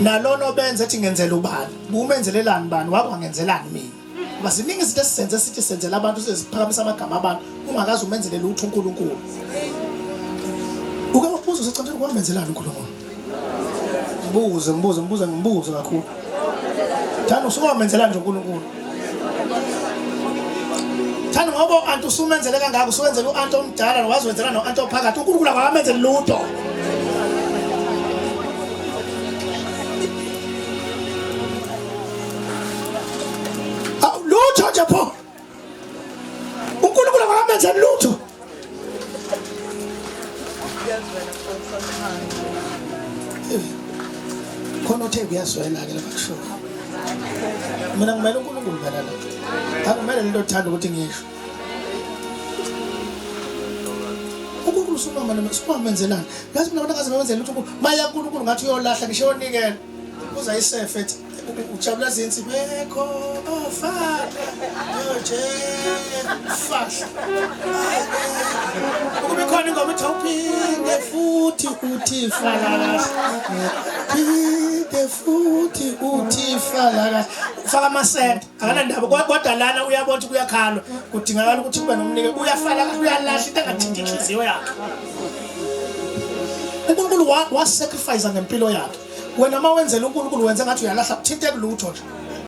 Nalona obenza ethi ngenzela ubani, bumenzelelani bani, wakwangenzelani mina. Ngoba ziningi izinto esizenze sithi senzela abantu siziphakamisa amagama abantu ungakaze umenzele lutho uNkulunkulu. Uke wabuza usecantsheni kwamenzelani uNkulunkulu? Mbuze, mbuze, mbuze, ngibuze kakhulu. Thanda usuke wamenzelani nje uNkulunkulu? Thanda ngoba u-anti usumenzele kangaka usuwenzela u-anti omdala wazwenzela no-anti ophakathi uNkulunkulu akakamenzeli lutho. Lutho nje pho. uNkulunkulu akamenzeli lutho. Khona uthe kuyazwela ke lapha kusho. Mina ngimele uNkulunkulu phela la. Akumele lento othanda ukuthi ngisho. uNkulunkulu usumama noma sikwamenzelani? Yazi mina abantu akaze bamenzele lutho uNkulunkulu. Maya uNkulunkulu ngathi uyolahla ngisho yonikela. Uza isefe ethi ujabula zinsi bekho bafana yoje fahla ukube khona ingoma ethi awuphinde futhi uthi falala phinde futhi uthi falala ufaka amasente akanandaba kodwa lana uyabona ukuthi kuyakhalwa kudingakala ukuthi kube nomnike uyafala uyalahla into engathinti inhliziyo yakhe uNkulunkulu wa sacrifice ngempilo yakhe wena uma wenzela uNkulunkulu wenze ngathi uyalahla kuthinte kulutho nje.